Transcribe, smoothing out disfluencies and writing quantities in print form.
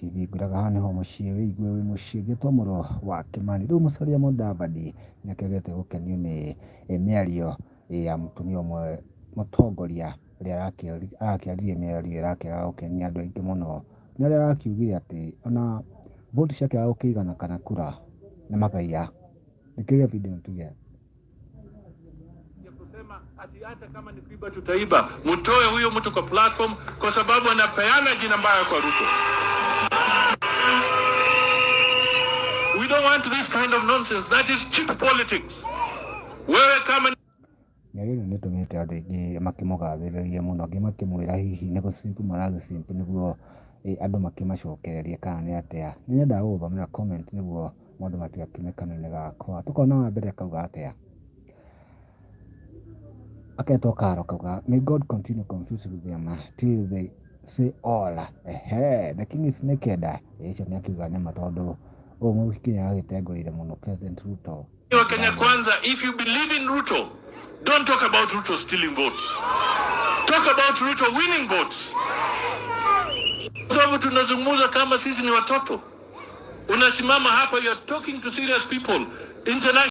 TV. Ngwĩraga haha nĩho mũciĩ, wĩigue wĩ mũciĩ. Ngĩtwo mũro wa Kĩmani. Rĩu Musalia Mudavadi nĩakĩagĩte gũkenio nĩ mĩario ya mũtumia ũmwe mũtongoria ũrĩa arakĩaririe mĩario ĩrakĩaga gũkenia andũ aingĩ mũno. Nĩ arĩa arakiugire atĩ ona voti ciakĩaga gũkĩigana kana kura nĩ makaiya. Thikĩrĩria video ĩno tuge. Ya kusema ati hata kama ni kuiba tutaiba, mtoe huyo mtu kwa platform, kwa sababu anapeana jina mbaya kwa Ruto. We don't want this kind of nonsense. That is cheap politics. Wewe kama Mĩario ĩno nĩ ĩtũmĩte andũ aingĩ makĩmũgathĩrĩrie mũno, angĩ makĩmwĩra hihi nĩ gũcimp maragĩcimp nĩguo andũ makĩmacokererie kana nĩ atĩa. Nĩ nyendaga gũgũthomera comment nĩguo maũndũ matigakiume kanua-inĩ gakwa. Tũkona wa mbere akauga atĩa? Aketwo Karo akauga, "May God continue confusing them till they say all. Ehe, the king is naked." Icio nĩ akiuga nĩma tondũ ũyũ mũhiki nĩ aragĩtengũrire mũno President Ruto. Wa Kenya Kwanza, if you believe in Ruto, don't talk about Ruto stealing votes. Talk about Ruto winning votes. Sababu tunazungumza kama sisi ni watoto. Unasimama hapa, you are talking to serious people. International